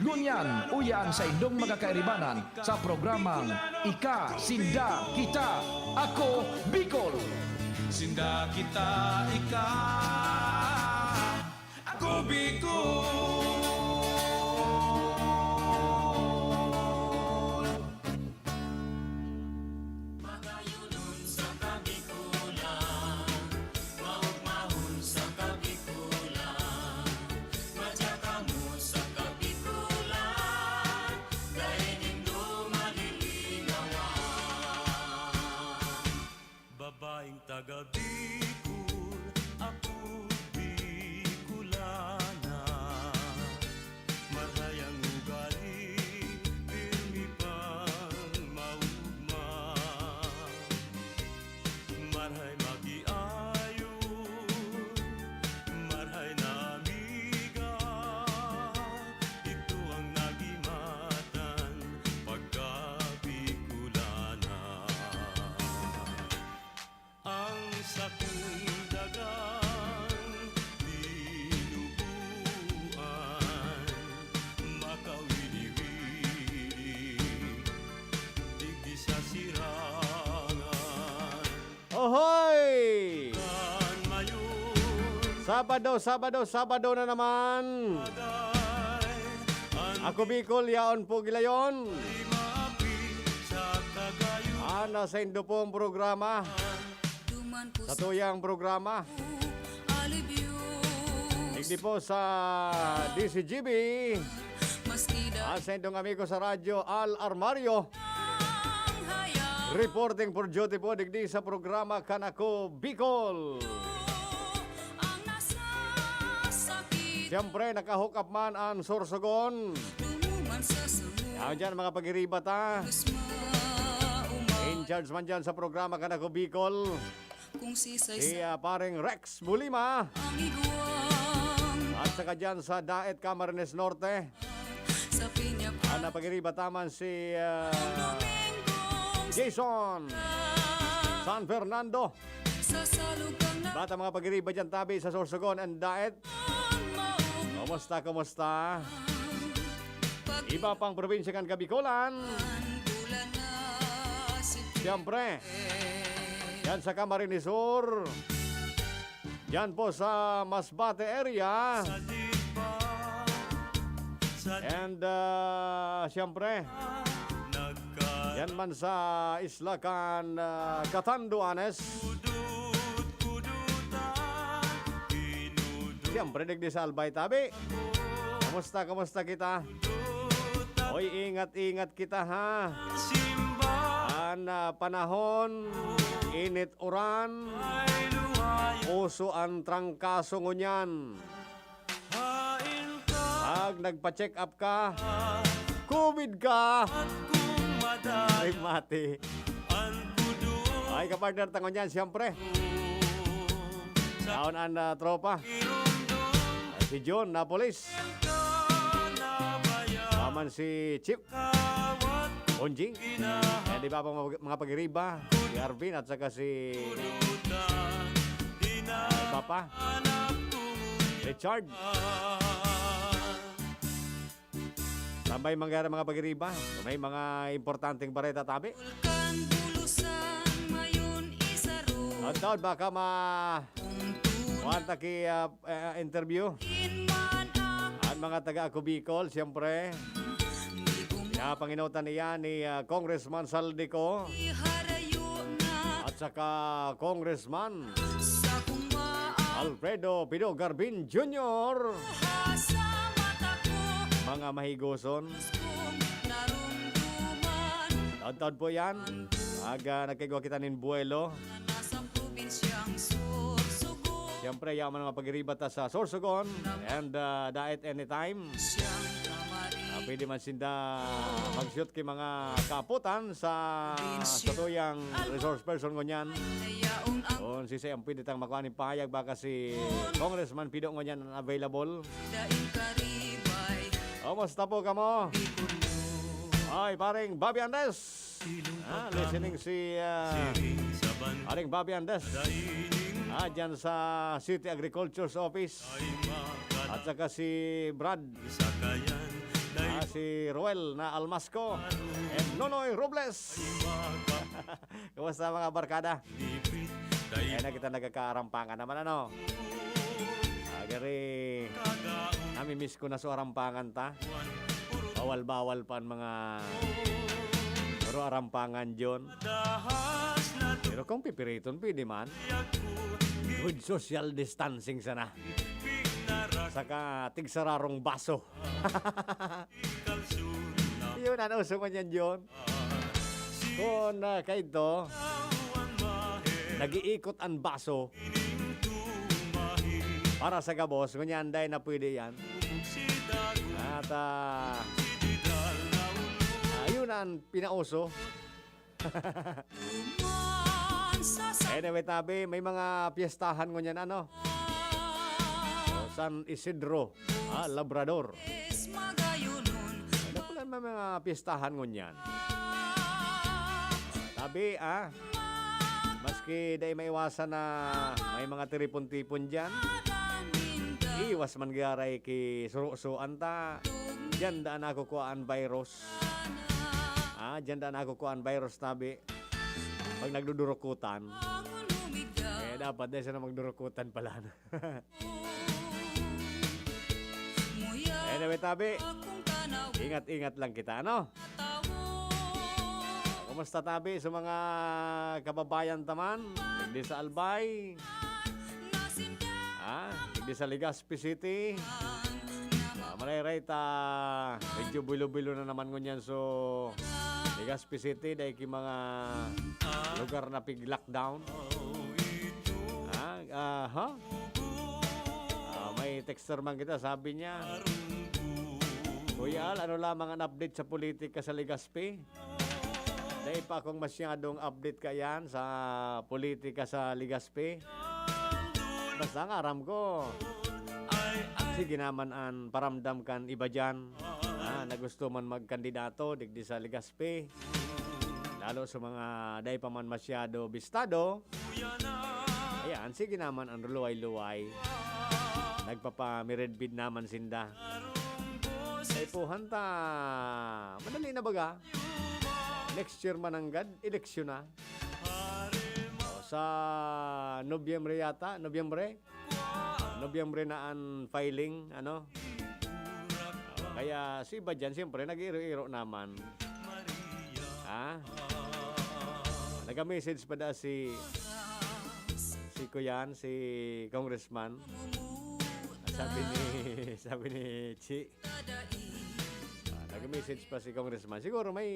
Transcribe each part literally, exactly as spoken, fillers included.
Ngunyan, uya an saindong mga kairibanan sa programang Ika, Sinda, Kita, Ako, Bicol. Sinda, kita, ika, ako, Bicol. Magayonon sa Kabikolan, maugmahon sa Kabikolan, madya kamo sa Kabikolan, dai nindo malilingawan. Babaeng taga Bicol, ako Bicolana. Marhay ang ugali, pirmi pang maugma. Marhay makiayo, marhay na amiga, ito ang nagimatan pagka Bicolana. Ang sakong dagang binubuan, makawini-wini digdi sa sirangan. Ohoy! Kan mayon Sabado, Sabado, Sabado na naman. Ako, Bicol, yaon po gilayon. Ana sa indo pong programa. Sa tuyang programa. Digdi po sa D C G B. At sa indong amigo sa radyo, Al Armario. Reporting for duty po, digdi sa programa Kanako Bicol. Siyempre, naka-hook up man ang Sorsogon. Ang dyan, mga pagiribat, ha? In charge man dyan sa programa Kanako Bicol. Si, ah, pareng Rex Bulima. At saka dyan sa Daet, Camarines Norte. Ang napagiribat taman si, ah, Jason San Fernando. Bata mga pagiriba dyan tabi sa Sorsogon and Daet. Kumusta, kumusta? Iba pang probinsya kan Kabikolan. Siyempre, yan sa Camarines Sur. Yan po sa Masbate area. And, ah, siyempre, yan man sa isla kan, ah, Catanduanes. Siyempre, digdi sa Albay tabi. Kumusta, kumusta kita? Oy, ingat-ingat kita, ha? An, ah, panahon, init uran, uso an trangkaso ngunyan. Pag nagpa-check up ka, COVID ka. Ay, mati. Ay, kapartner ta ngunyan, siyempre. Yaon an, ah, tropa. Si John Napoles. Maman si Chief Onjing. Ayan, di ba, mga, mga pagiriba? Si Arvin at saka si, ah, Papa Richard. Tambay mangyari, mga pagiriba. May mga importanteng bareta tabi. Kan bulusan mayon isaro. At daw baka ma-, Kung tunay kuwan ta ki, ah, eh, interview. An mga taga Ako Bicol, siyempre. Pinapanginutan niya ni, ah, Congressman Saldico at saka Congressman Alfredo Pido Garbin Junior. Mga mahigoson. Taon-taon po yan. Pag, ah, nagkaigwa kita nin buwelo. Siyempre, yaman mga pagiriba ta sa Sorsogon and, ah, Daet anytime. Ah, pwede man sinda mag-shoot ki mga kaputan sa satuyang resource person ngunyan. Kung sisay ang pwede tang makuha ning pahayag, baka si Congressman Pido ngunyan ang available. Kumusta po kamo? Ay, paring Bobby Andes. Ah, listening si, ah, Aring Bobby Andes. Ah, dyan sa City Agriculture's Office. At Saka si Brad. Ah, si Roel na Almasco. And Nonoy Robles. Kumusta, mga barkada? Eh, na kita nagkakaarampangan naman, ano? Ah, gari, namimiss ko na sa arampangan ta. Bawal-bawal pa ang mga puro arampangan, John. Pero kung pipiriton, pwede man. With social distancing sana. Saka tigsararong baso. Yun ang uso man yan, John. Kung, ah, kaito, nag-iikot ang baso para sa gabos, ngunyan, dahil na pwede yan. At, ah, ayun ang pinauso. Anyway, tabi, may mga piyestahan ngunyan, ano? O, San Isidro, ah, Labrador. Ano pala may mga piyestahan ngunyan? Tabi, ah, maski dai maiwasan na may mga tiripon-tipon diyan, iwas man garay ki surusuan ta. Diyan daan ako kuhaan virus. Ah, diyan daan ako kuhaan virus, tabi. Pag nagdudurukutan. Eh, dapat dai sana magdurukutan pala. Anyway, tabi, ingat-ingat lang kita, ano? Kumusta, tabi, sa mga kababayan ta man? Digdi sa Albay? Ha? Digdi sa Legazpi City? Ah, marayray ta, medyo bilo-bilo na naman ngunyan. So, Legazpi City, dai ki mga lugar na pig-lockdown. Ha? Aha. Ah, may texter man kita, sabi niya, "Kuya Al, ano lamang ang update sa politika sa Legazpi?" Dai pa akong masyadong update kaiyan sa politika sa Legazpi. Basta ang aram ko, sige naman an paramdam kan iba diyan, ah, na gusto man magkandidato digdi sa Legazpi. Lalo sa mga dai pa man masyado bistado. Ayan, sige naman ang luway-luway. Nagpapamiredbid naman sinda. Kaipuhan ta, madali na baga. Next year mananggad, eleksyon na. O, sa Nobyembre yata, Nobyembre? Nobyembre na an filing, ano? O, kaya si iba dyan, siyempre, nag-iiro-iro naman. Ha? Nag-message pa da si, si Kuyan, si Congressman. Sabi ni, sabi ni Chi, ah, nag-message pa si Congressman. Siguro may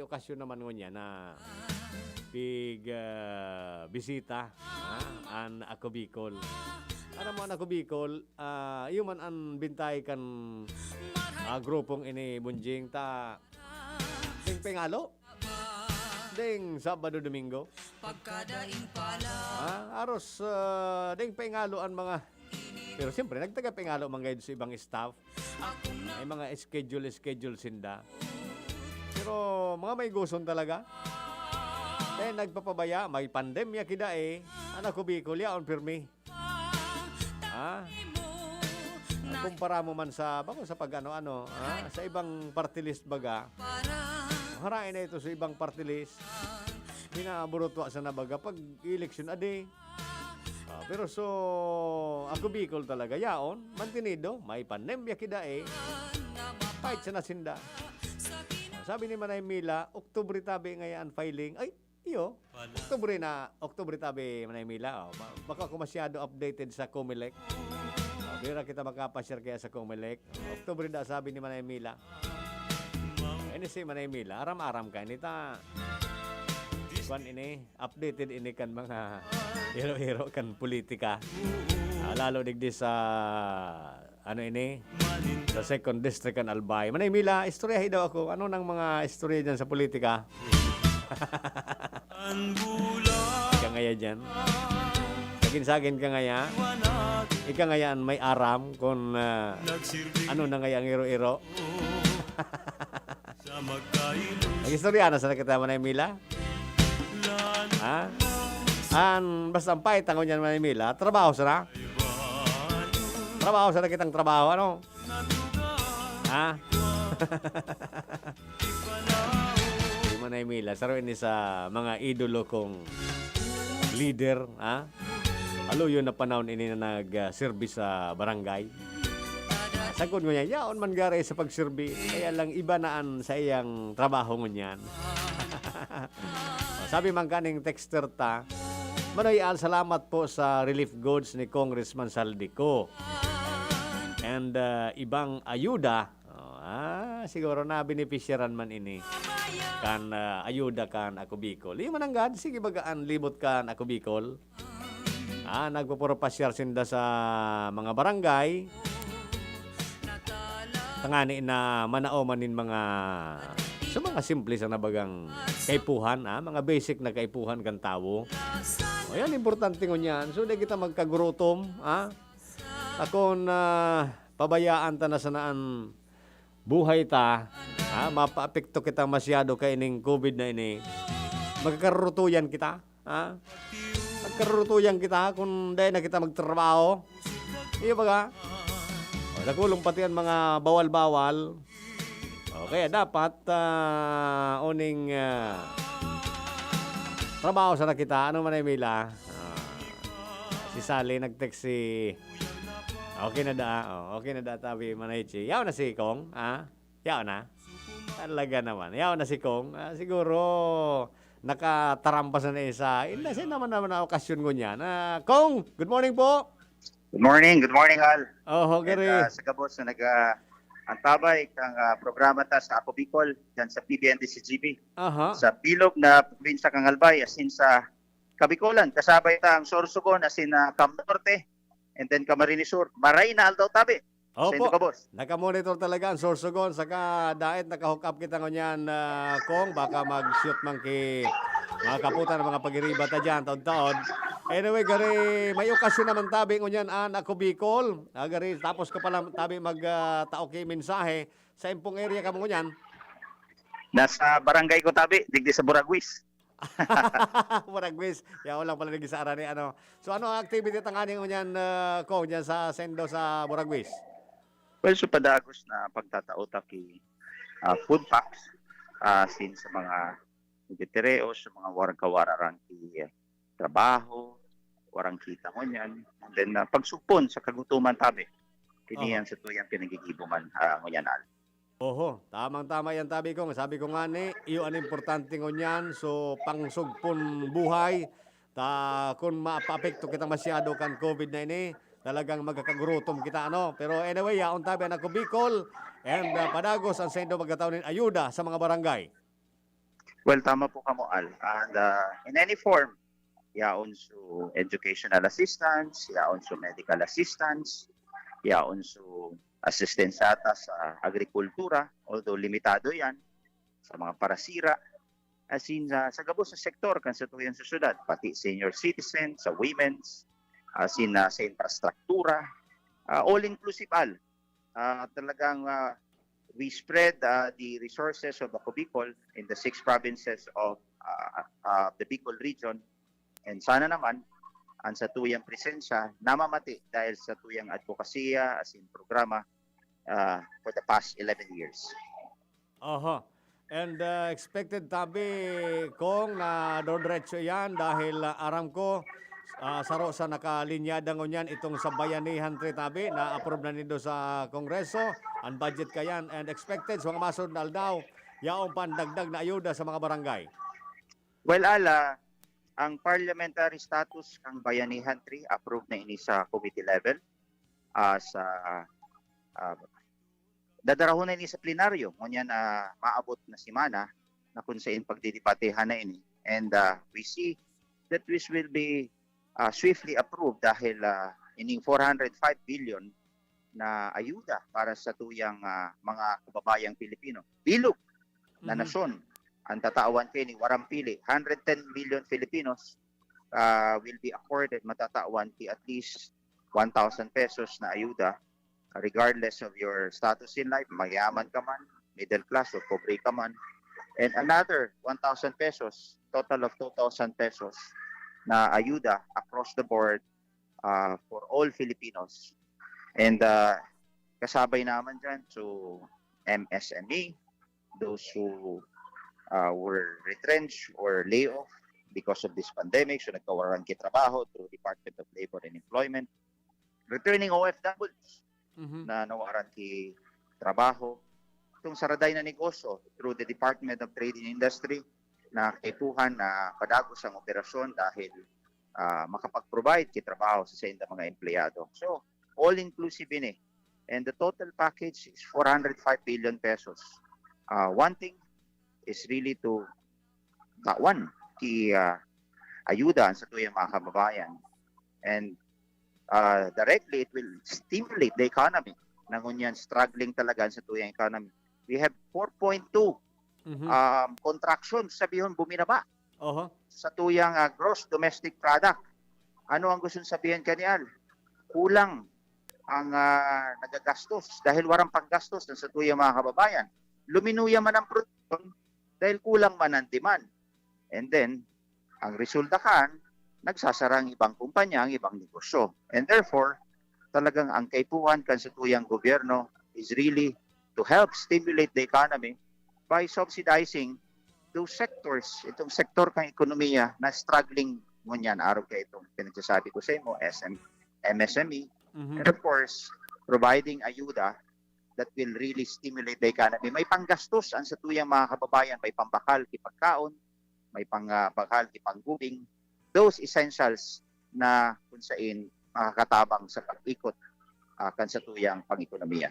okasyon naman ngunyan na pig, ah, bisita, ah, an Ako Bicol. Aram mo, an Ako Bicol, ah, iyo man an bintay kan, ah, grupong ini, Bunjing, ta ding pingalo, ding Sabado, Domingo. Pagkadaing pala. Ah, aros, ah, ding pingalo an mga Pero siyempre, nagtagapingalo man gayud sa ibang staff. May mga schedule, schedule sinda. Pero mga may guson talaga. Kaya nagpapabaya, may pandemya kida eh. Anak ko, Bicol, yaon pirmi. Ha? Kumpara mo man sa, bako sa pag-ano-ano, ha? Sa ibang party list baga, harain na ito sa ibang party list. Pinaburutwa sa nabaga pag eleksyon, adi. Ah, pero so, ako Bicol talaga, yaon, mantenido, may pandemya kida eh. Fight sa nasinda. Ah, sabi ni Manay Mila, Oktubre tabi ngayon ang filing. Ay, iyo, Oktubre na, Oktubre tabi, Manay Mila. Oh, ba- baka ako masyado updated sa Comelec. Ah, bira kita makapashare kaya sa Comelec. Oktubre na, sabi ni Manay Mila. Ini si Manay Mila, aram-aram ka, ini ta. Kwan ini, updated ini kan mga hero-hero kan politika. Ah, lalo digdi sa, ano ini, sa Second District kan Albay. Manay Mila, istoryahi daw ako. Ano nang mga istorya dyan sa politika? Ika ngaya dyan. Sagin-sagin ka ngaya. Ika ngaya an may aram kung, ah, ano na ngaya ang iro-iro. Nag-istorya na sana kita, Manay Mila. Ha? An, basta ang pait, tangon niyan, Manay Mila, trabaho sana. Trabaho sana kitang trabaho, ano? Ha? Di man ay mila. Saro ini sa mga idolo kong leader, ha? Aluyon na panahon ini na nag-serbi sa barangay. Sagkod ngunyan, yaon man gari sa pagserbi. Kaya lang iba na an sa iyang trabaho ngunyan. O, sabi man kaning texter ta, "Manoy Al, salamat po sa relief goods ni Congressman Saldico. And, ah, ibang ayuda." O, ah, siguro na benepisyaran man ini kan, ah, ayuda kan Ako Bicol. Iyo man nanggad, sige baga an libot kan Ako Bicol. Ah, nagpupurpasyar sinda sa mga barangay. Tangani na manao man nin mga, sa mga simple sa nabagang kaipuhan, ah, mga basic na kaipuhan kan tawo. O yan, importante ngunyan. So, di kita magkagurutom, ah. Akon, ah, pabayaan ta na sana an buhay ta, ah, mapaapekto kita masyado kaining covid na ini. Magkakarutuyan kita. Ha? Nagkarurutuyan kita kun dai na kita magtrabaho. Iyo baga? O, dakulong pati an mga bawal-bawal. O, kaya dapat, ah, oning, ah, trabaho sana kita. Ano man ay mila? Ah, si Sally nag-text si, okay na da. O, okay na da, tabi man ay chi. Yaw na si Kong, ah? Yaw na. Talaga naman. Yaw na si Kong. Ah, siguro, nakatarampas na isa. Inda, sino naman naman na okasyon ngunyan? Ah, Kong, good morning po. Good morning, good morning, Al. Oho, And, gari. ah, sa gabos na nag, ah, antabay kang, ah, programa ta sa Ako Bicol, dyan sa P B N D C G B. Aha. Sa bilog na probinsya kang Albay, asin sa Kabikolan, kasabay ta ang Sorsogon, asin na Cam Norte, and then Camarines Sur. Maray na aldaw tabi. Opo. Sendo ka, boss. Nakamonitor talaga ang Sorsogon, saka dait naka-hook up kita ngunyan, ah, Kong, baka mag-shoot man ki mga kaputan ng mga pagiriba ta dyan, taod-taod. Anyway, gari, may okasyon naman tabi ngunyan, an Ako Bicol. Ah, gari, tapos ka pala tabi mag, ah, tao ki mensahe. Sa impong area ka mo ngunyan? Nasa barangay ko tabi, digdi sa Buraguis. Buraguis. Yaon lang pala digdi sa Arani, ano. So, ano ang activity tangani ngunyan, ah, Kong, dyan sa Sendo sa Buraguis? Well, so padagos na pagtatao ta ki, ah, food packs, ah, sin sa mga nagtitireo, sa mga warang kawararan ki trabaho, warang kita ngunyan, and then, ah, pagsugpon sa kagutoman tabi. Kini Aha. yan sa tuyang pinaggigiboman, ah, ngunyan, Al. Oho, tamang-tama yan, tabi ko. Sabi ko nga ni, iyo an importante ngunyan. So, pangsugpon buhay, ta kun mapaapekto kita masyado kan covid na ini, talagang magkakagurutom kita, ano? Pero anyway, yaon tabi an Ako Bicol, and, ah, padagos an sendo magkataon nin ayuda sa mga barangay. Well, tama po kamo, Al. And, ah, in any form, yaon su educational assistance, yaon su medical assistance, yaon su assistance ata sa agrikultura, although limitado yan, sa mga parasira, as in, sa, sa gabos na sektor kan sa tuyang sa syudad, pati senior citizen, sa women's, as in, ah, sa infrastruktura, ah, all-inclusive, Al. Ah, talagang, ah, we spread, ah, the resources of Ako Bicol in the six provinces of, ah, ah, the Bicol region. And sana naman, ang sa tuyang presensya, namamati dahil sa tuyang advokasya, as in programa, ah, for the past eleven years. Aha. And, ah, expected tabi, Kong, na dodiretso yan dahil, ah, aram ko, ah, saro sa nakalinyada ngunyan itong sa Bayanihan Tree tabi, na-approve na nindo sa Kongreso, ang budget kayan, and expected sa mga masunod na aldaw, yaon pandagdag na ayuda sa mga barangay. Well, Al, ah, ang parliamentary status kang Bayanihan Tree, approve na ini sa committee level. Ah, sa, ah, dadarahon na ini sa plenaryo, ngunyan na maabot na semana na kung saan pagdidebatehan na ini. And, ah, we see that this will be, ah, swiftly approved dahil, ah, ining four hundred five billion na ayuda para sa tuyang, ah, mga kababayang Pilipino. Bilog na Mhm. nasyon ang tatawan kini, warang pili. Hundred ten million Filipinos, ah, will be accorded, matatawan ki at least one thousand pesos na ayuda, regardless of your status in life, mayaman ka man, middle class, o pobre ka man. And another one thousand pesos, total of two thousand pesos na ayuda across the board, ah, for all Filipinos. And uh, kasabay naman dyan, so M S M E, those who uh, were retrenched or laid off because of this pandemic, so nagkawaran ki trabaho through Department of Labor and Employment, returning O F Ws Mhm. na nawaran ki trabaho, itong saraday na negosyo through the Department of Trade and Industry na kaipuhan na padagos ang operasyon dahil ah, makapag-provide ki trabaho sa sainda mga empleyado. So, all-inclusive ini. And the total package is four hundred five billion pesos. Uh, one thing is really to kawan ki uh, ayuda sa tuyang mga kababayan. And uh, directly, it will stimulate the economy. Nangunyan, struggling talaga sa tuyang economy. We have four point two Mhm. um, contraction, sabihon, buminaba Oho. sa tuyang uh, gross domestic product. Ano ang gusto sabihin kaniyan? Kulang ang uh, nagagastos dahil warang panggastos sa tuyang mga kababayan. Luminuya man ang produksyon dahil kulang man ang demand. And then, ang resulta kan, nagsasara ang ibang kumpanya, ang ibang negosyo. And therefore, talagang ang kaipuhan kan sa tuyang gobyerno is really to help stimulate the economy by subsidizing those sectors, itong sektor kan ekonomiya na struggling ngunyan, arog kay itong pinagsasabi ko sa imo, S M, M S M E, Mhm. and of course, providing ayuda that will really stimulate the economy. May panggastos ang sa tuyang mga kababayan, may pambakal, kipagkaon, may pang, ah, bakal, kipanggubing, those essentials na kung sain makakatabang sa pag-ikot ah, kan sa tuyang pang-ekonomiya.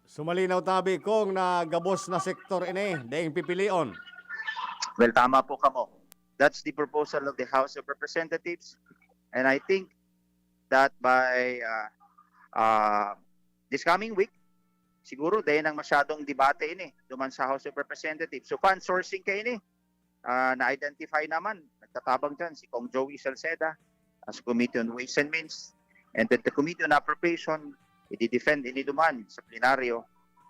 So malinaw tabi kung na gabos na sektor ini, daing pipilion. Well, tama po kamo. That's the proposal of the House of Representatives. And I think that by uh, uh, this coming week, siguro dahil nang masyadong debate ini duman sa House of Representatives. So fund sourcing ka ini, ah, na-identify naman, nagtatabang dyan si Cong Joey Salceda as Committee on Ways and Means. And then the Committee on Appropriation, i-defend ini duman sa plenaryo,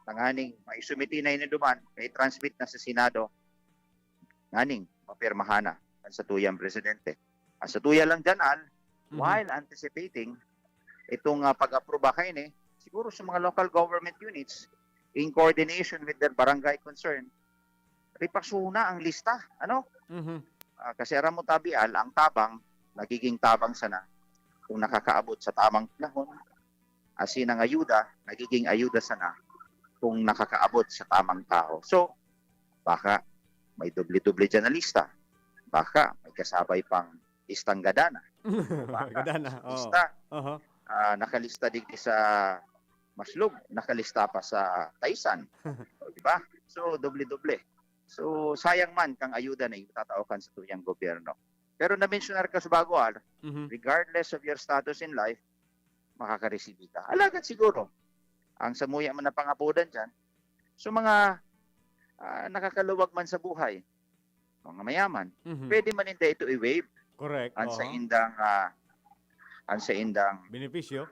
tanganing maisumiti na ini duman, i-transmit na sa Senado, nganing mapirmahan na ang sa tuyang presidente. Ang sa tuya lang dyan, Al, Mhm. while anticipating itong ah, pag-aproba kaini, siguro sa mga local government units, in coordination with their barangay concern, ripasuna ang lista, ano? Mhm. Ah, kasi aram mo, tabi, Al, ang tabang, nagiging tabang sana kung nakakaabot sa tamang panahon, asin ang ayuda, nagiging ayuda sana kung nakakaabot sa tamang tao. So, baka may doble-doble dyan na lista. Baka may kasabay pang listang gadana. Baka Gadana, sa oo. lista, Aha. ah, nakalista digdi sa Maslog, nakalista pa sa Taysan. O, di ba? So, doble-doble. So, sayang man kang ayuda na itatao kan sa tuyang gobyerno. Pero na-mensionar ka sa bago, Al, Mhm. regardless of your status in life, makakareceive ka. Alagad siguro, ang samuya man na pangapodan dyan, so mga ah, nakakaluwag man sa buhay, mga mayaman, Mhm. pwede man ninda ito i-waive Correct. ang sa Oho. indang ah, ang sa indang Benepisyo.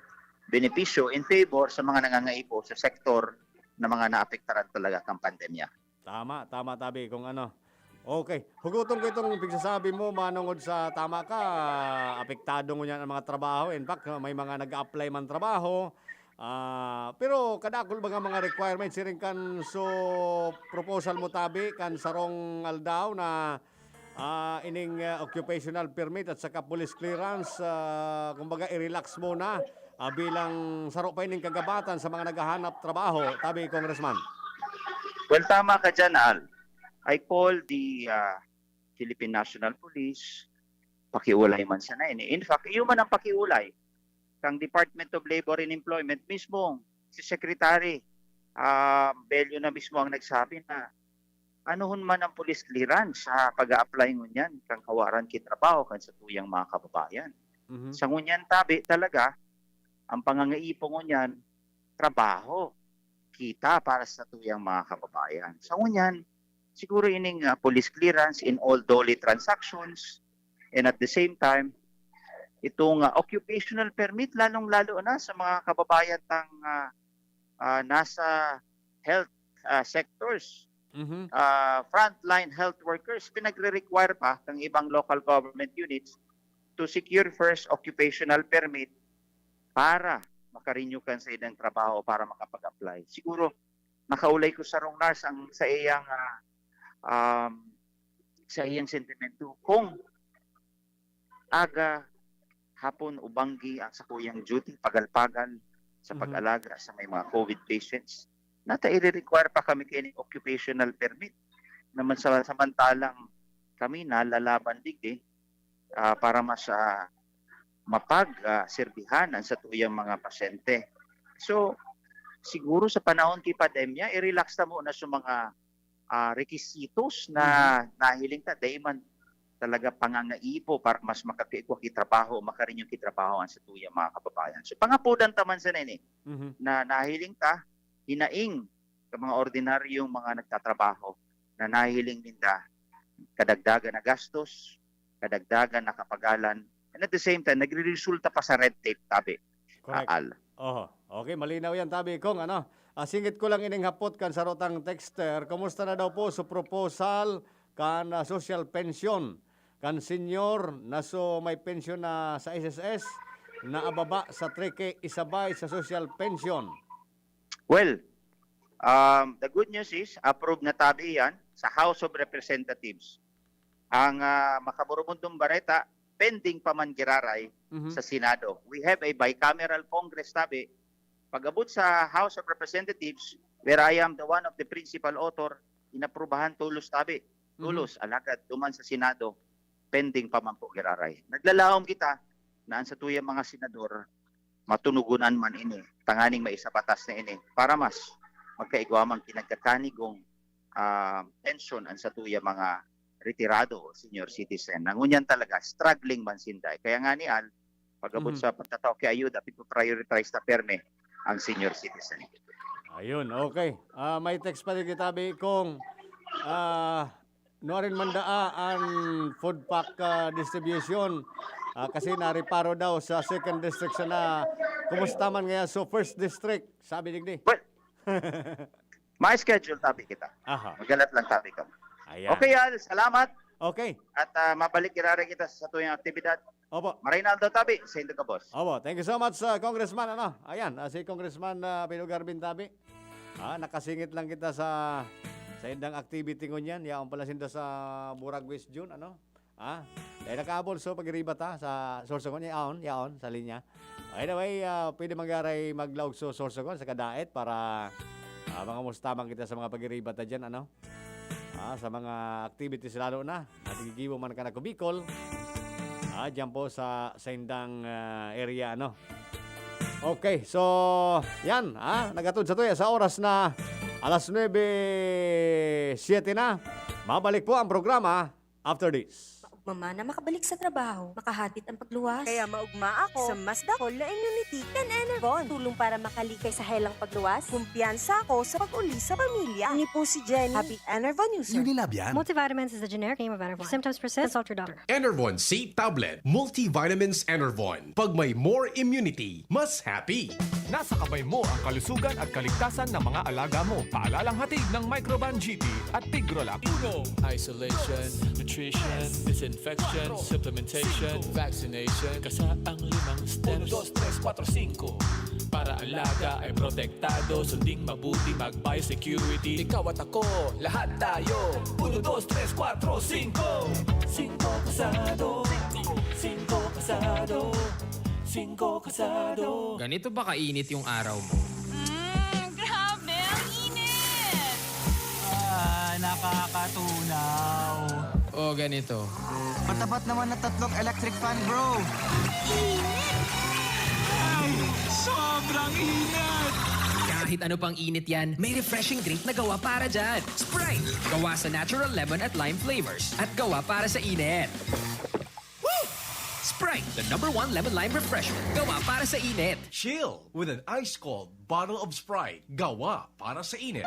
benepisyo in favor sa mga nangangaipo sa sektor na mga naapektaran talaga ng pandemya. Tama, tama tabi kung ano. Okay. Huguton ko itong pigsasabi mo, manungod sa tama ka, apektado ngunyan ang mga trabaho. In fact, may mga nag-a-apply man trabaho. Ah, pero kadakul ba nga mga requirements siring kan so proposal mo tabi kan sarong aldaw na ah, ining ah, occupational permit at saka police clearance, ah, kumbaga i-relax muna ah, bilang saro pa ining kagabatan sa mga naghahanap trabaho, tabi Congressman. Well, tama ka dyan, Al. I call the uh, Philippine National Police, pakiulay man sana ini. In fact, iyo man ang pakiulay kang Department of Labor and Employment mismo, si Secretary uh, Bello na mismo ang nagsabi na anuhon man ang police clearance sa pag-a-apply ngunyan kang kawaran ki trabaho kan sa tuyang mga kababayan. Mhm. Sa ngunyan tabi talaga, ang pangangaipo ngunyan, trabaho, kita para sa tuyang mga kababayan. Sa ngunyan, siguro ining ah, police clearance in all DOLE transactions, and at the same time, itong ah, occupational permit, lalong-lalo na sa mga kababayan tang ah, ah, nasa health ah, sectors, Mhm. ah, frontline health workers, pinagre-require pa ng ibang local government units to secure first occupational permit para maka-renew kan saindang trabaho para makapag-apply. Siguro, nakaulay ko sa rong nurse ang sa iyang, ah, um, sa iyang sentimento. Kung aga, hapon o banggi ang sakuyang duty, pagal-pagal sa Mhm. pag-alaga sa may mga COVID patients, nata ire-require pa kami kini occupational permit. Naman sa, samantalang kami nalalaban digdi, ah, para mas, ah, mapag, ah, serbihan ang satuyang mga pasyente. So, siguro sa panahon ki pandemya, i-relax ta muna sa mga, ah, requisitos na Mhm. nahiling ta. Dai man talaga pangangaipo para mas makakaigwa ki trabaho o makarenew ki trabaho ang satuyang mga kababayan. So, pangapodan ta man sana ini Mhm. na nahiling ta, hinaing sa mga ordinaryong mga nagtatrabaho na nahiling ninda kadagdagan na gastos, kadagdagan na kapagalan, and at the same time, nagreresulta pa sa red tape, tabi, Correct. Aal. Oho. Okay, malinaw yan, tabi. Kung ano, ah, singit ko lang ining hapot kan sarotang texter, kumusta na daw po sa proposal kan, ah, social pension kan senior na so may pension na sa S S S na ababa sa three K isabay sa social pension? Well, um, the good news is, approve na tabi yan sa House of Representatives. Ang, ah, makaburubundong bareta, pending pa man giraray Mhm. sa Senado. We have a bicameral Congress, tabi. Pag-abot sa House of Representatives, where I am the one of the principal author, inaprubahan tulos, tabi. Mhm. Tulos, alagad duman sa Senado, pending pa man po giraray. Naglalaom kita na ang satuyang mga senador, matunugonan man ini, tanganing maisa batas na ini, para mas magkaigwa man ki nagkakanigong, ah, pensyon ang satuya mga retirado o senior citizen. Nangunyan talaga, struggling man sinda. Kaya nga ni Al, pag-abot Mhm. sa pagtatao ki ayuda, pipaprioritize ta perme ang senior citizen. Ayun, okay. Ah, may text pa din kita, Bi, kung, ah, nuarin man daa an food pack, ah, distribution. Ah, kasi nareparo daw sa second district siya na, kumusta man ngayon? So, first district, sabi digdi. Well, may schedule tabi kita. Aha. Magalat lang tabi ka. Ayan. Okay, Al, salamat. Okay. At, ah, mabalik irari kita sa tuyang aktibidad. Opo. Maray na aldaw tabi, sa Indo ka, boss. Opo, thank you so much, ah, Congressman, ano? Ayan, ah, si Congressman, ah, Pino Garvin tabi. Ah, nakasingit lang kita sa, sa indang activity ngunyan. Yaon pala sinda sa Burag West June, ano? Ah, dahil nakaabol so pag-iriba ta sa Sorsogon, yaon, yaon, sa linya. Anyway, ah, pwede man garay maglaog so Sorsogon sa Kadaet para, ah, mangamusta man kita sa mga pag-iriba ta dyan, ano? Ah, sa mga activities lalo na. At gigibo man ka na Bicol. Ah, dyan po sa, sa indang, ah, area, ano? Okay, so, yan, ah, nagatod sa tuya sa oras na alas nuebe siete na. Mabalik po ang programa after this. Maugma man na makabalik sa trabaho, makahatid ang pagluwas. Kaya maugma ako sa mas dakol na immunity kan Enervon. Tulong para makalikay sa helang pagluwas. Kumpiyansa ako sa pag-uli sa pamilya. Ini po si Jenny. Happy Enervon user. Unilab yan. Multivitamins is the generic name of Enervon. If symptoms persist, consult your doctor. Enervon C Tablet. Multivitamins Enervon. Pag may more immunity, mas happy. Nasa kamay mo ang kalusugan at kaligtasan ng mga alaga mo. Paalalang hatid ng Microban G T at Tigrolab. Uno. Isolation, nutrition, disinfection, supplementation, vaccination. Kasa ang limang steps. Uno, dos, tres, kuwatro, singko. Para alaga ay protektado, sunding mabuti, mag-biosecurity. Ikaw at ako, lahat tayo. Uno, dos, tres, kuwatro, singko. Singko kasado. Singko kasado. Singko kasado. Ganito ba kainit yung araw mo? Mm, grabe, ang init! Ah, nakakatunaw. O ganito. Matapat naman na tatlong electric fan, bro. Ay, sobrang init! Kahit ano pang init yan, may refreshing drink na gawa para dyan. Sprite! Gawa sa natural lemon at lime flavors. At gawa para sa init. Woo! Sprite, the number one lemon lime refreshment. Gawa para sa init. Chill with an ice cold bottle of Sprite. Gawa para sa init.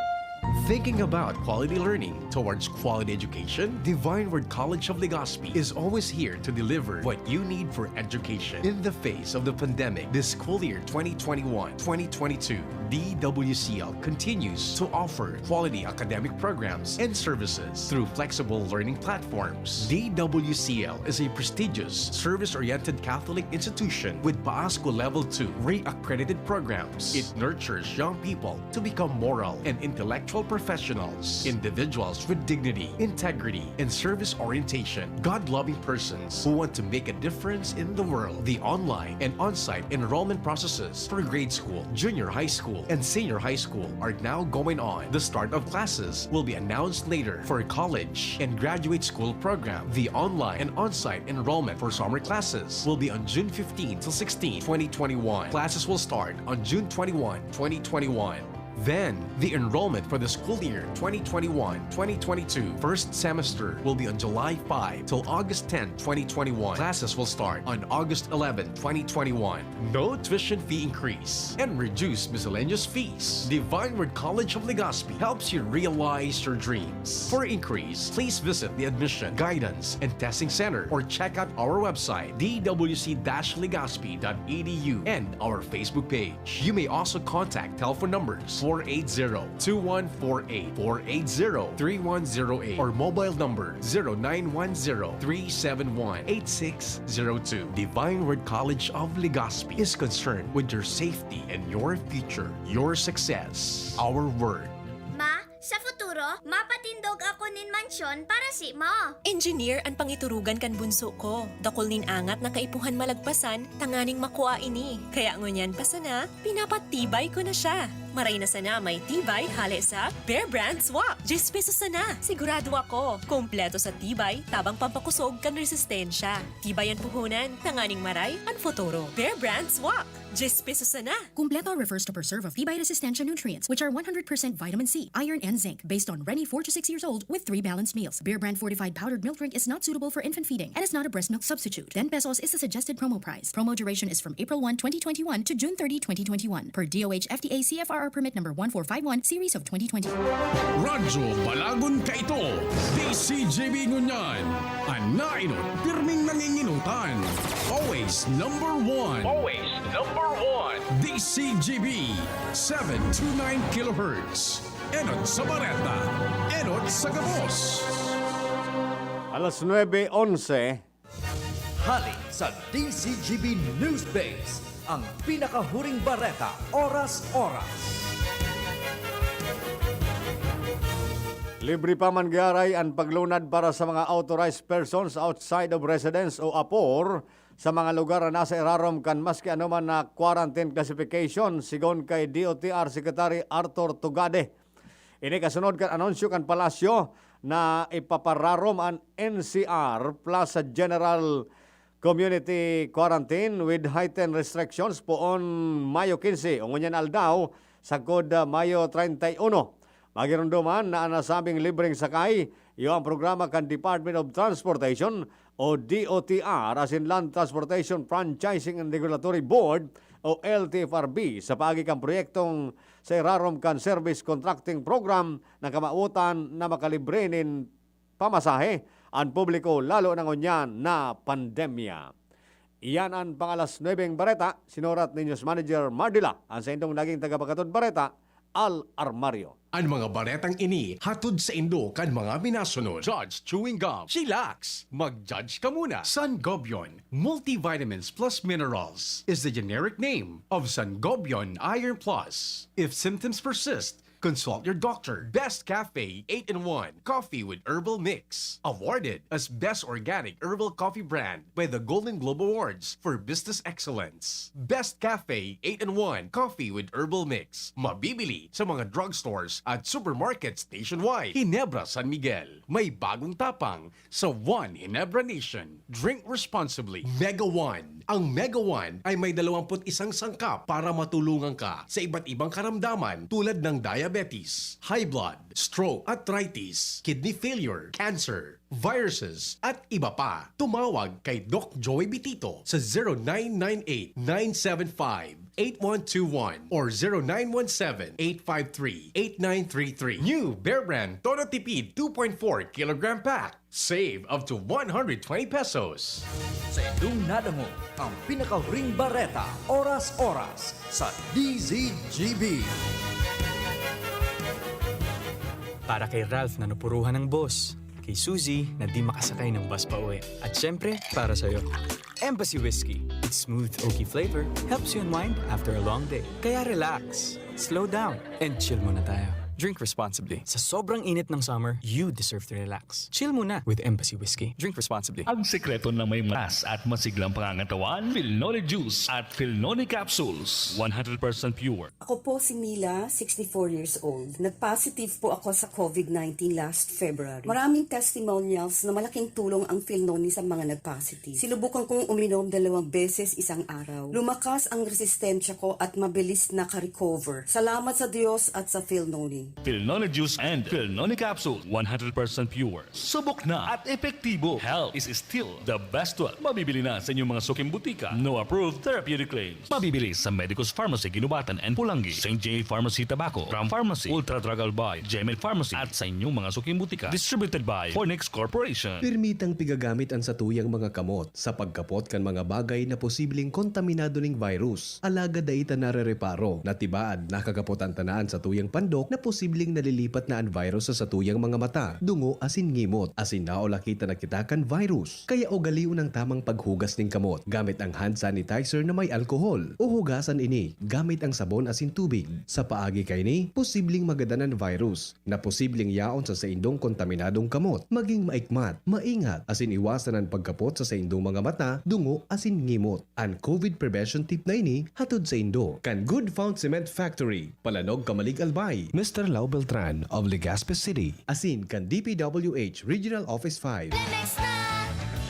Thinking about quality learning towards quality education? Divine Word College of Legazpi is always here to deliver what you need for education. In the face of the pandemic, this school year twenty twenty-one twenty twenty-two, D W C L continues to offer quality academic programs and services through flexible learning platforms. D W C L is a prestigious, service-oriented Catholic institution with PAASCU Level two re-accredited programs. It nurtures young people to become moral and intellectual professionals, individuals with dignity, integrity, and service orientation, God-loving persons who want to make a difference in the world. The online and on-site enrollment processes for grade school, junior high school, and senior high school are now going on. The start of classes will be announced later for college and graduate school program. The online and on-site enrollment for summer classes will be on June fifteen to sixteen, twenty twenty-one. Classes will start on June twenty-one, twenty twenty-one. Then, the enrollment for the school year twenty twenty-one twenty twenty-two first semester will be on July five till August ten, twenty twenty-one. Classes will start on August eleven, twenty twenty-one. No tuition fee increase and reduced miscellaneous fees. Divine Word College of Legazpi helps you realize your dreams. For inquiries, please visit the Admission, Guidance, and Testing Center or check out our website, d w c dash legazpi dot e d u, and our Facebook page. You may also contact telephone numbers four eight zero, two one four eight, four eight zero, three one zero eight, or mobile number zero nine one zero, three seven one, eight six zero two. Divine Word College of Legazpi is concerned with your safety and your future, your success. Our word. Ma, sa futuro, mapatindog ako nin mansyon para si mo. Engineer an pangiturugan kan bunso ko. Dakul nin angat na kaipuhan malagpasan tanganing makua ini. Kaya ngunyan pa sana, pinapatibay ko na siya. Maray na sana may tibay hale sa Bear Brand Swak. Diyes pesos sana. Sigurado ako, kompleto sa tibay, tabang pampakosog kan resistensya. Tibay an puhunan, tanganing maray an futuro. Bear Brand Swak. Diyes pesos sana. Kumpleto refers to preserve of tibay resistensya nutrients, which are one hundred percent vitamin C, iron, and zinc, based on Reni four to six years old with three balanced meals. Bear Brand fortified powdered milk drink is not suitable for infant feeding and is not a breast milk substitute. Ten pesos is the suggested promo price. Promo duration is from April one, twenty twenty-one to June thirty, twenty twenty-one, per D O H F D A C F R R permit number one four five one, series of twenty twenty. Radyo Balagon Kaito, D C G B ngunyan, an nainot pirming nanginginutan. Always number one. Always number one. D C G B, seven two nine kilohertz. Enot sa bareta, enot sa gabos. Alas nuebe onse. Hali sa D C G B News Base, ang pinakahuring bareta, oras-oras. Libre pa man gyaray an paglunad para sa mga authorized persons outside of residence o apor sa mga lugar na nasa irarom kan maski anoman na quarantine classification, sigon kay D O T R Secretary Arthur Tugade. Ini kasunod kan anunsyo kan Palasyo na ipapararom an N C R plus sa general community quarantine with heightened restrictions poon Mayo quince o ngunyan aldaw sagkod, ah, Mayo treinta y uno. Magiromdoman na an nasabing libreng sakay iyo ang programa kan Department of Transportation o D O T R asin Land Transportation Franchising and Regulatory Board o L T F R B sa paagi kan proyektong sa irarom kan Service Contracting Program na kamawotan na makalibre nin pamasahe an publiko lalo na ngunyan na pandemya. Iyan an pang-alas nuebeng bareta, sinurat ni News Manager Mardila, an saindong naging tagapaghatod bareta, Al Armario. An mga baretang ini hatod saindo kan mga minasunod: Judge Chewing Gum, Chillax, Mag-Judge Ka Muna, Sangobion, Multivitamins Plus Minerals is the generic name of Sangobion Iron Plus. If symptoms persist, consult your doctor. Best Cafe eight-in-one Coffee with Herbal Mix, awarded as Best Organic Herbal Coffee Brand by the Golden Globe Awards for Business Excellence. Best Cafe eight-in-one Coffee with Herbal Mix, mabibili sa mga drugstores at supermarkets nationwide. Ginebra San Miguel, may bagong tapang sa One Ginebra Nation. Drink responsibly. Mega One. Ang Mega One ay may dalawampu't isang sangkap para matulungan ka sa iba't ibang karamdaman tulad ng diabetes, high blood, stroke, arthritis, kidney failure, cancer, viruses, at iba pa. Tumawag kay Doc Joey Bitito sa zero nine nine eight nine seven five eight one two one or zero nine one seven, eight five three, eight nine three three. New Bear Brand Todo Tipid two point four kilogram pack. Save up to one hundred twenty pesos. Sa indong nadangog ang pinakahuring bareta, oras-oras sa D Z G B. Para kay Ralph na napuruhan ng boss, kay Suzy na di makasakay ng bus pa uwi, at syempre, para sa'yo. Embassy Whiskey. Its smooth, oaky flavor helps you unwind after a long day. Kaya relax, slow down, and chill muna tayo. Drink responsibly. Sa sobrang init ng summer, you deserve to relax. Chill muna with Embassy Whiskey. Drink responsibly. Ang sekreto ng may matas at masiglang pangangatawan, Filnoni Juice at Filnoni Capsules. One hundred percent pure. Ako po si Mila, sixty-four years old. Nag-positive po ako sa covid nineteen last February. Maraming testimonials na malaking tulong ang Filnoni sa mga nag-positive. Sinubukan kong uminom dalawang beses isang araw. Lumakas ang resistensya ko at mabilis naka-recover. Salamat sa Diyos at sa Filnoni. Filnoni Juice and Filnoni Capsule, one hundred percent pure. Subok na at epektibo. Health is still the best wealth. Mabibili na sa inyong mga suking butika. No approved therapeutic claims. Mabibili sa Medicus Pharmacy, Guinobatan and Pulangi, Saint J Pharmacy, Tabaco, Ram Pharmacy, Ultra Drug Albay, Gemed Pharmacy, at sa inyong mga suking butika. Distributed by Fornix Corporation. Permitang pigagamit an satuyang mga kamot sa pagkapot kan mga bagay na posibleng kontaminado ning virus, alagad dai ta narereparo na tibaad nakakapot an tanaan satuyang pandok na posibleng nalilipat na an virus sa satuyang mga mata, dungo asin ngimot, asin naulakita na kita kan virus. Kaya ugalion ang tamang paghugas nin kamot gamit ang hand sanitizer na may alkohol, o hugasan ini gamit ang sabon asin tubig. Sa paagi kaini, posibleng magadan an virus na posibleng yaon sa saindong kontaminadong kamot. Maging maikmat, maingat, asin iwasan an pagkapot sa saindong mga mata, dungo, asin ngimot. An covid prevention tip na ini hatod saindo kan Good Found Cement Factory, Palanog, Camalig, Albay. Mister Lau Beltran of Legazpi City. Asin kan D P W H Regional Office five. Lemex na!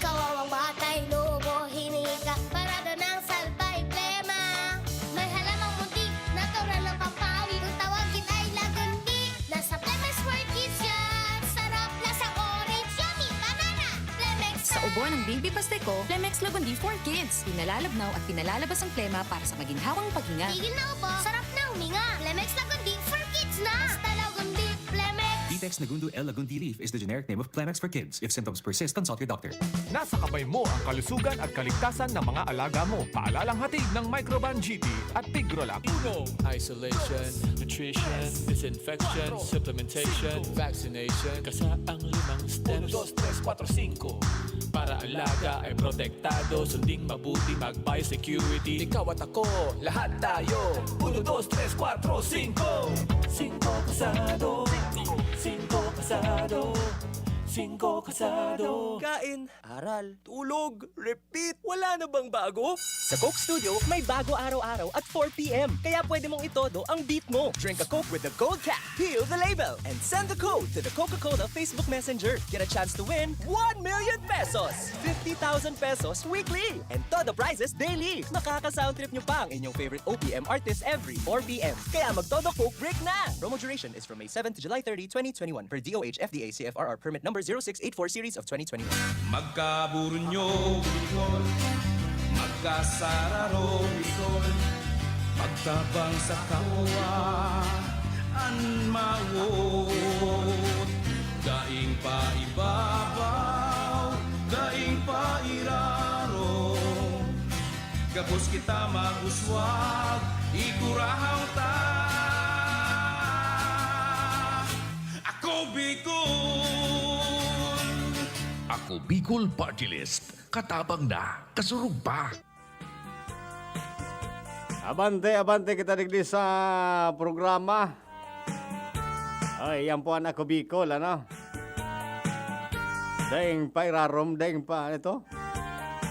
Kawawang batay, lobo, hinika, parada ng salbay, plema. May halamang munti, natural ng pampawi. Kung tawagin ay lagundi, nasa Lemex World Kids yan. Sarap, lasang orange, yummy, banana. Lemex Sa na! Ubo ng baby pastiko, Lemex Lagundi for Kids. Pinalalabnaw at pinalalabas ang plema para sa maginhawang paghinga. Tigil na ubo, sarap na huminga. Lemex Lagundi for Kids na! Basta Lagundi, Lemex! Vitex Nagundo L Lagundi Leaf is the generic name of Clemex for Kids. If symptoms persist, consult your doctor. Nasa kamay mo ang kalusugan at kaligtasan ng mga alaga mo. Paalalang hatid ng Microban G T at Tigrolac. Uno. Isolation, nutrition, disinfection, supplementation, vaccination. Kasaang limang steps. Uno, dos, tres, kuwatro, singko. Para alaga ay protektado, sunding mabuti, mag-biosecurity. Ikaw at ako, lahat tayo. Uno, dos, tres, kuwatro, singko. Singko kasado. Singko kasado. Singko kasado. Kain, aral, tulog, repeat. Wala na bang bago? Sa Coke Studio, may bago araw-araw at four p m. Kaya pwede mong itodo ang beat mo. Drink a Coke with the gold cap. Peel the label and send the code to the Coca-Cola Facebook Messenger. Get a chance to win one million pesos, fifty thousand pesos weekly, and todo prizes daily. Makaka-sound trip nyo pa ang inyong favorite O P M artist every four p m. Kaya magtodo Coke break na! Promo duration is from May seven to July thirty, twenty twenty-one, per D O H F D A C F R R permit number zero six eight four series of twenty twenty-one. Magkaburunyo, Bicol. Magkasararo, Bicol. Magtabang sa kapwa, an mawot. Daing paibabaw, daing pairarom. Gabos kita mag-uswag, igurahaw ta. Ako Bicol! Ako Bicol Party List. Katabang na, kasurog pa. Abante, abante kita digdi sa programa. Ay, yan po ang Ako Bicol, ano? Daing pairarom, daing pa, ano ito?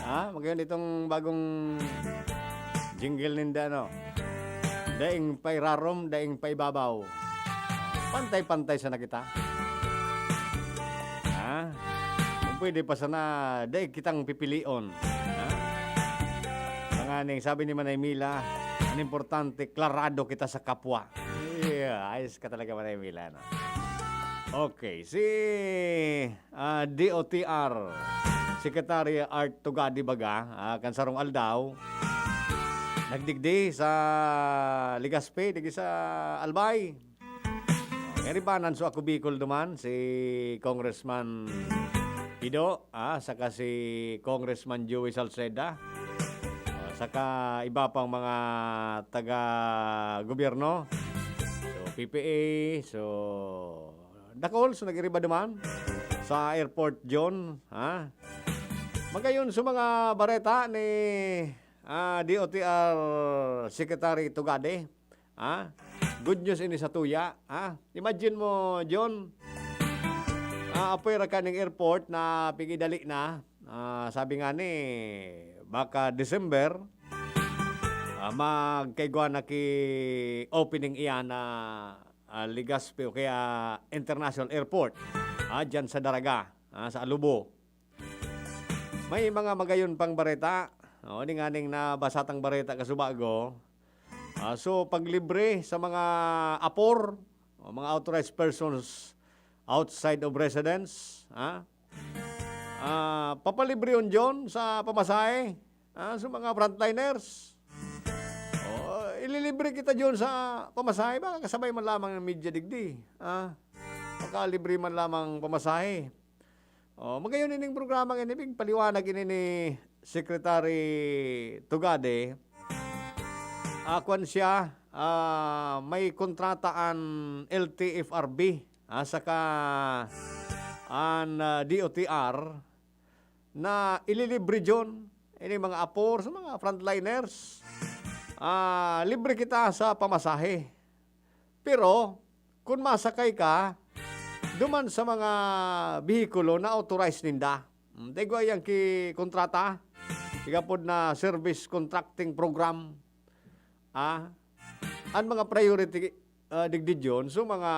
Ha? Magayon itong bagong jingle ninda, ano? Daing pairarom, daing paibabaw. Pantay-pantay sana kita. Ha? Kung pwede pa sana, dai kitang pipilion. Ha? Tanganing, sabi ni Manay Mila, ang importante, klarado kita sa kapwa. Yeah, ayos ka talaga, Manay Mila, no? Okay, si, ah, D O T R Secretary Art Tugadi baga, ah, kan sarong aldaw, nagdigdi sa Legazpi, digdi sa Albay. Ngani ba, nan so ako Bicol duman, si Congressman Ido, ah, saka si Congressman Joey Salceda, ah, saka iba pang mga taga-gobyerno. So, P P A, so, dakol, so, nag-iriba duman sa airport, John, ha? Magayon sa mga bareta ni, ah, D O T R Secretary Tugade, ha? Good news ini sa tuya, ha? Imagine mo, John, ah, apoy ra kaning airport na pigidali na. Ah, sabi nga ni, baka December, ah, magkaigwa na ki opening iyan na, ah, Legazpi o kaya International Airport, ah, dyan sa Daraga, ah, sa Alubo. May mga magayon pang bareta. O, ini nganing nabasa tang bareta kasubago. Ah, so, paglibre sa mga apor, o mga authorized persons outside of residence, ha? Ah, papalibre yun, John, sa pamasahe, ah, sa mga frontliners. O, ililibre kita, John, sa pamasahe. Baka kasabay man lamang ng media digdi, ah. Baka libre man lamang pamasahe. O, magayon ining programa ini, paliwanag ini ni Secretary Tugade. Ah, kwan siya, ah, may kontrata an L T F R B, ah, saka an, ah, D O T R na ililibre, John, ini mga apor sa mga frontliners. Ah, libre kita sa pamasahe. Pero, kun masakay ka, duman sa mga behikulo na authorized ninda. Hmm, dai gwa yang ki kontrata, igapod na service contracting program. Ah, an mga priority, ah, digdi dyan, so mga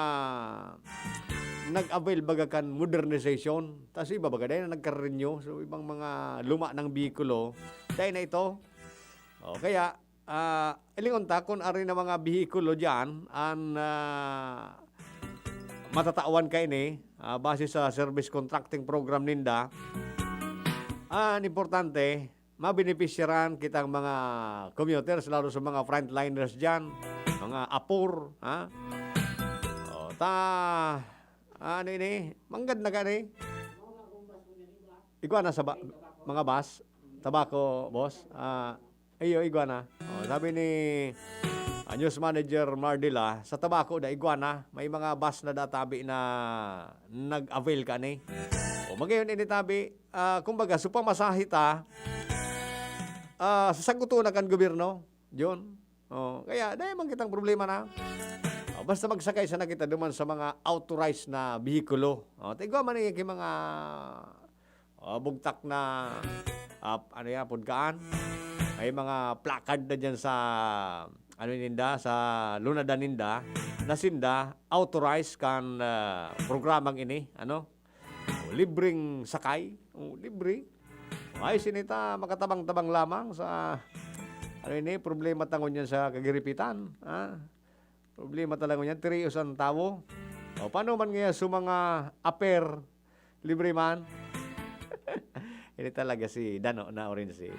nag-avail baga kan modernization. Tas iba baga dai na nagka-renew. So, ibang mga luma ng behikulo, dai na ito. O, kaya, ah, ilingon ta kun ari na mga behikulo diyan an, ah, matatawan kaini, ah, base sa service contracting program ninda. An importante, mabenepisyaran kitang mga commuters, lalo sa mga frontliners diyan, mga apor, ha? O, ta, ano ini? Manggad na gani? Igwa na sa ba-, mga bus? Tabako, boss? Ah, iyo, igwa na. O, sabi ni, ah, News Manager Mardila, sa Tabako na igwa na, may mga bus na databi na nag-avail kani. O, magayon ini tabi, ah, kumbaga, so pamasahe ta, ah, sasaguton na kan gobyerno, John. O, kaya, dai man kitang problema na. O, basta magsakay sana kita duman sa mga authorized na behikulo. O, ta igwa man ni ki mga, o, bugtak na, ah, ano yan, pudkaan. May mga placard na dyan sa, ano ninda, sa lunadan ninda, na sinda authorized kan, ah, programang ini, ano? O, libreng sakay. O, libre. Ay, sinita, makatabang-tabang lamang sa, ano ini, problema ta ngunyan sa kagiripitan, ha? Problema talaga ngunyan, tirios an tawo. O, paano man ngayon sa mga aper, libre man? Ini talaga si Dano na orin si,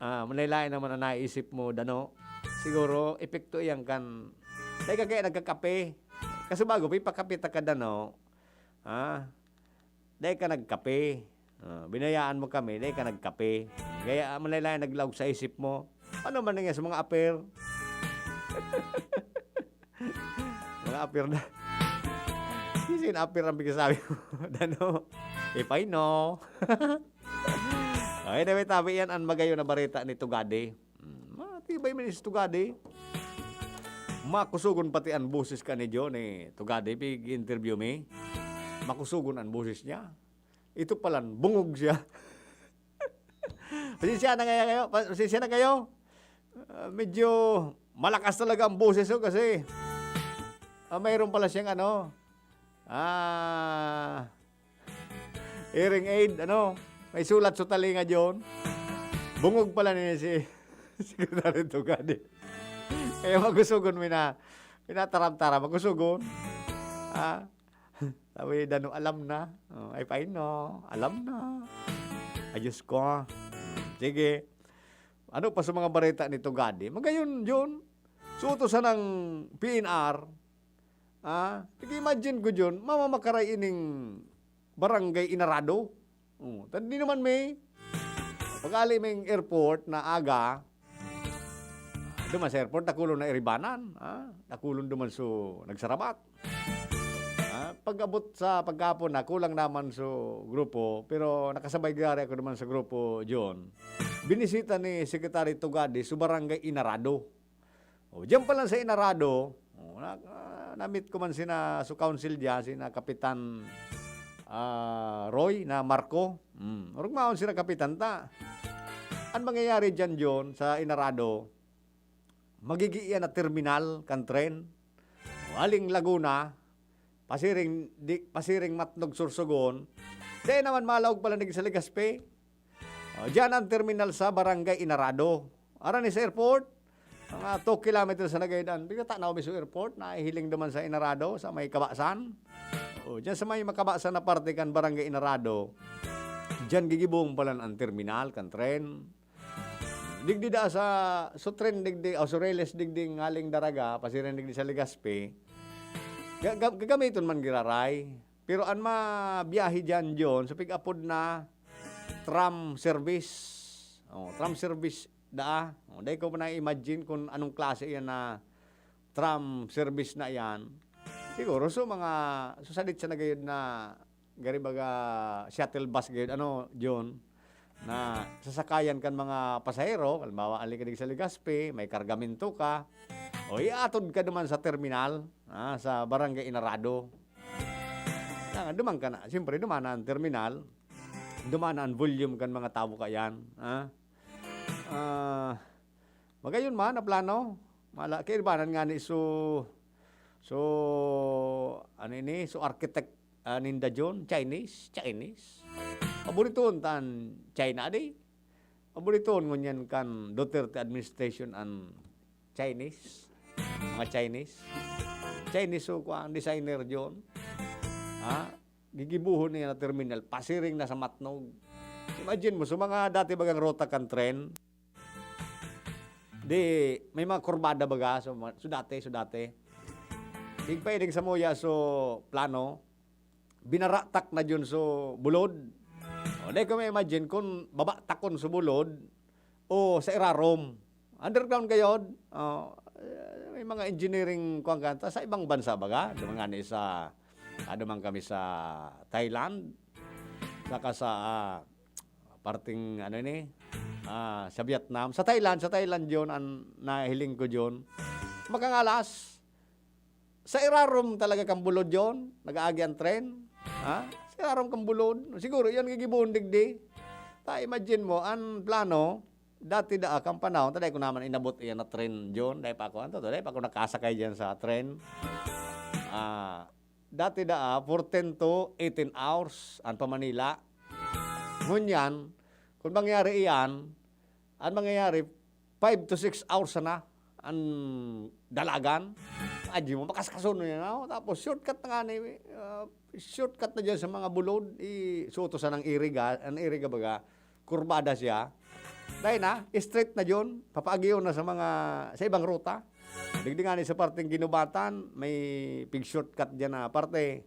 ah, manlaen-laen naman ang naisip mo, Dano. Siguro, epekto iyan kan, dai ka kaya nagkakape. Kasi bago, ipakape ta ka, Dano. Ah, dai ka nagkape. Ah, binayaan mo kami, dai ka nagkape. Kaya, ah, manlaen-laen naglaog sa isip mo. Ano man nangyari sa mga aper? Mga aper na. Sino aper ang pigsasabi mo? Dano? Ipay, no? Ay, anyway, tabi yan, ang magayon na bareta ni Tugade. Hmm, matibay man si Tugade. Makusugon pati ang boses ka ni John, eh, Tugade, pig-interview mi. Makusugon ang boses niya. Ito palan, bungog siya. Pasensya na kaya kayo, pa-, pasensya na kayo. Ah, medyo malakas talaga ang boses ko kasi, ah, mayroon pala siyang ano, ah, hearing aid, ano, may sulat sa talinga, John. Bungog pala ni si Secretary Tugade. Kaya magusugon mi na, minataram-taram, magusugon. Ah, sabi, Dano, alam na. Oh, ay, pain, no? Alam na. Ay, Diyos ko. Sige. Ano pa sa mga bareta ni Tugadi? Magayon, John. So, ito sanang P N R. Ah, nag-imagine ko, John, mamamakaray ining Barangay Inarado. Oh, tan di naman may pag-ali may airport na aga. Duman sa airport, dakulon na iribanan. Ah, dakulon duman so nagsarabat. Ah, pag-abot sa pagkapon na, kulang naman so grupo, pero nakasabay gari ako naman sa grupo, John. Binisita ni Secretary Tugadi so Barangay Inarado. O, diyan pa lang sa Inarado, o, na, ah, na-meet ko man sina, so council diyan, sina Kapitan, ah, Roy na Marco. Hmm, orog maon sila Kapitan ta. Ang mangyayari diyan, John, sa Inarado, magiging iyan na terminal kan tren. Aling Laguna, pasiring, di, pasiring Matnog, Sorsogon. Dahil naman malaog pala nag sa Legazpi. O, diyan ang terminal sa Barangay Inarado. Aran ni sa airport, mga two kilometers sa Nagaydan. Pagkatanaw mi sa airport, nahihiling naman sa Inarado, sa may Kabasan. O, diyan sa may Makabasan na parte kan Barangay Inarado, diyan gigibong pala ang terminal, kan tren. Digdi da sa, so tren digdi, o so reles digdi ngaling Daraga, pasiring digdi sa Legazpi. Ga-, ga-, gagamiton man giraray. Pero an mabiyahe diyan, John, so pig-apod na tram service. O, tram service daa. O, dai ko pa na-imagine kung anong klase yan na tram service na yan. Siguro, so mga, so sadit sa nagayod na, gari baga, shuttle bus gayod, ano, John, na sasakayan kan mga pasahero, halimbawa, ali ka digdi sa Legazpi, may kargamento ka, o iatod ka naman sa terminal, ah, sa Barangay Inarado. Kaya nga, duman ka na. Siyempre, duman na ang terminal. Duman na ang volume kan mga tawo kayan. Ha? Ah, magayon man na plano. Mala, kaibanan nga ni so, so, ano ini? So, architect, ah, ninda John, Chinese, Chinese. Paboritoon tan China, di? Paboritoon ngunyan kan Duterte administration an Chinese. Mga Chinese. Chinese, so, kuwan, designer John. Ha? Gigibuhon niya na terminal, pasiring na sa Matnog. Imagine mo, so mga dati bagang ruta kan tren, di, may mga kurbada baga, so, mga, so dati, so dati. Tigpailing sa muya, so, plano, binaratak na yun, so, bulod. O, dai ko ma-imagine kung babatakon sa bulod, o sa irarom. Underground gayod. Oh, eh, may mga engineering kuwan ka, sa ibang bansa baga, duman ngani sa, ah, duman kami sa Thailand, saka sa, ah, parting, ano ini, ah, sa Vietnam. Sa Thailand, sa Thailand yun, ang nahiling ko yun. Makangalas, sa irarom talaga kan bulod yon, nag-aagi ang tren. Ha? Sa irarom kan bulod. Siguro, yan gigibohon digdi. Ta, imagine mo, ang plano, dati daa kan panahon, ta dai ko naman inabot iyan na tren yon. Dai pa ako, ano to, dai pa ako nakasakay diyan sa tren. Ah, dati daa, fourteen to eighteen hours, ang pa Manila. Ngunyan, kung mangyari iyan, ang mangyayari, five to six hours sana ang dalagan. Adi mo, makaskason na yan, oh. Tapos shortcut na nga ni, ah, shortcut na dyan sa mga bulod. I, suto sa nang iriga, ang iriga baga, kurbada siya. Dahil na, straight na dyan, papaagyo na sa mga, sa ibang ruta. Digdi nga ni sa parting Ginubatan, may pig shortcut dyan na parte.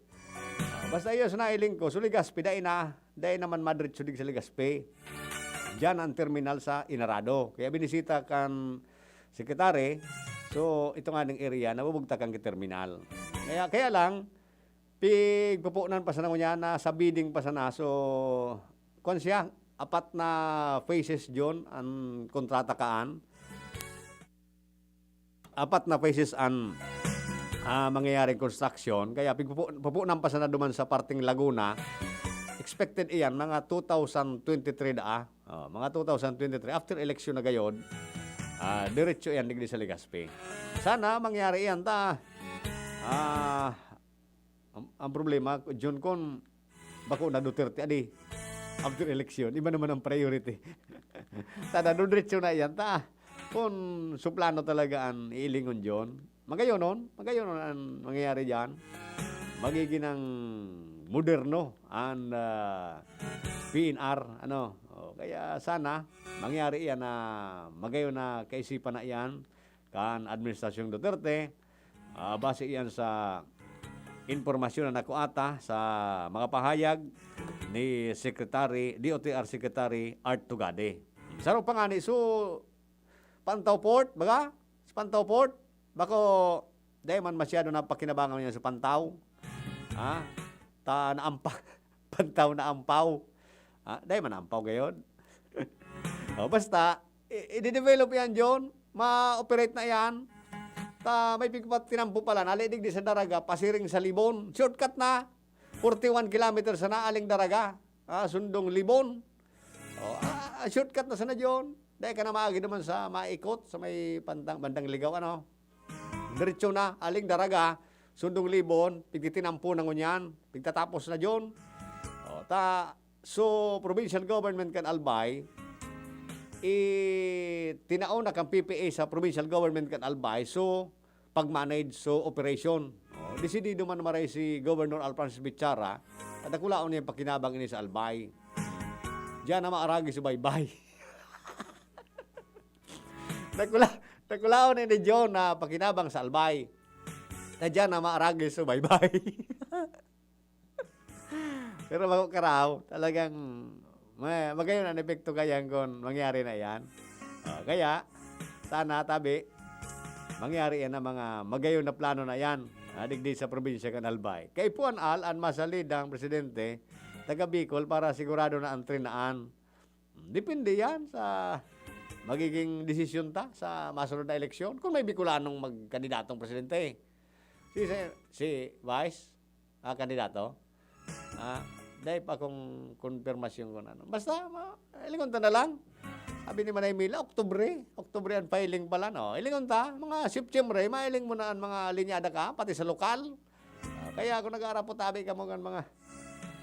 Ah, basta iyo, sa nailing ko, so Legazpi, dai na, dai naman madretso dig sa Legazpi. Diyan ang terminal sa Inarado. Kaya binisita kan secretary, so ito nga ning area, nabubugtakan ki terminal. Kaya, kaya lang, pigpupunan pa sana ngunyan na sa bidding pa sana. So, kwan siya, apat na phases, John, ang kontrata kaan. Apat na phases an, ah, mangyayaring construction. Kaya pigpupu-, pupunan pa sana duman sa parting Laguna. Expected iyan, mga two thousand twenty-three daa. Oh, mga two thousand twenty-three, after election na gayod, ah, diretso iyan digdi sa Legazpi. Sana mangyari iyan ta. Ah, ang, ang problema, John, kun bako na Duterte, adi, after election, iba naman ang priority. Sana diretso na iyan ta. Kun suplano talaga an iilingon, John, magayonon, magayonon an mangyayari diyan. Magiging ang moderno an, ah, P N R, ano, oh, Kaya sana, mangyari iyan na magayon na kaisipan na iyan kan Administrasyong Duterte. Ah, base iyan sa impormasyon na nakuha ta sa mga pahayag ni Secretary, D O T R Secretary Art Tugade. Saro pa ngani, so, Pantaw Port, baga? Sa Pantaw Port, bako, dai man masyado na pakinabangan niya sa Pantaw. Ha? Ta naampa, Pantaw na ampaw. Ha? Dai man ampaw gayon. O, basta, i- i-develop yan, John. Ma-operate na yan. Ta may pigpat tinampo pala, nalidig di sa Daraga, pasiring sa Libon. Shortcut na. Forty-one kilometers na aling Daraga. Ah, sundong Libon. O, ah, shortcut na sana, John. Dai ka na maagi naman sa maikot, sa may pantang, bandang Ligaw, ano. Diretso na, aling Daraga, sundong Libon, pigtitinampo na ngunyan, pigtatapos na, John. O, ta, so, provincial government kan Albay, i, tinao na kan P P A sa provincial government kan Albay, so, pag-manage, so, operation. O, desidido man maray si Governor Alfrancis Bichara, at nakulaon niya pakinabang ini sa Albay. Diyan na maaragi sa baybay. Nakula, nakulaon ni John na pakinabang sa Albay. Na diyan na maaragis sa baybay. Pero bako karaw, talagang may, magayon ang epekto kayan kung mangyari na yan. Ah, kaya, sana tabi, mangyari yan ang mga magayon na plano na yan. Ah, digdi sa probinsya kan Albay. Kaipuhan al an masalidang presidente, taga Bicol para sigurado na ang trinaan. Depende yan sa magiging desisyon ta sa masunod na eleksyon. Kung may Bicolanong magkandidatong presidente, si, si, si Vice, ah, kandidato, ah, dahil pa kung konfirmasyon kung ano. Basta, ma, ilingon ta na lang. Sabi ni Manay Mila, Oktubre. Oktubre ang filing pala, no? Ilingon ta, mga September, mailing mo na ang mga linyada ka, pati sa lokal. Ah, kaya kung nag-aarapot tabi ka mo kan mga,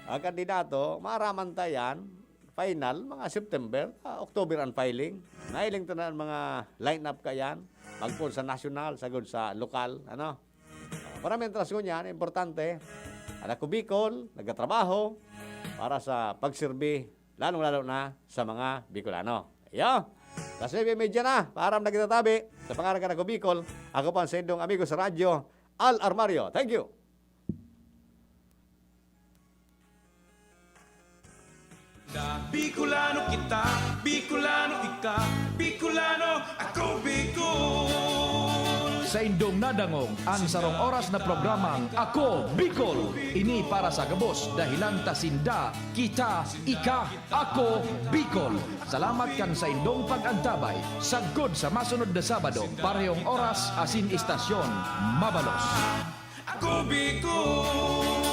ah, kandidato, maaraman ta yan. Final, mga September, ah, October ang filing. Nailing ta na ang mga line-up ka yan. Magpon sa nasyonal, sagod sa lokal, ano? Ah, para mientras ngunyan, importante, ang Ako Bicol, nagtatrabaho para sa pagserbi, lalong-lalo na sa mga Bicolano. Iyo, alas nuebe y media na, paaram na kita tabi. Sa pangaran kan Ako Bicol, ako po ang sa indong amigo sa radyo, Al Armario. Thank you. Bicolano kita, Bicolano ika, Bicolano ako, Bicol. Saindong nadangog an sarong oras na programang Ako Bicol. Ini para sa gabos, dahelan ta sinda, kita, ika, ako, Bicol. Salamat kan saindong pag-antabay. Sagkod sa masunod na Sabado, parehong oras asin istasyon, mabalos. Ako, Bicol.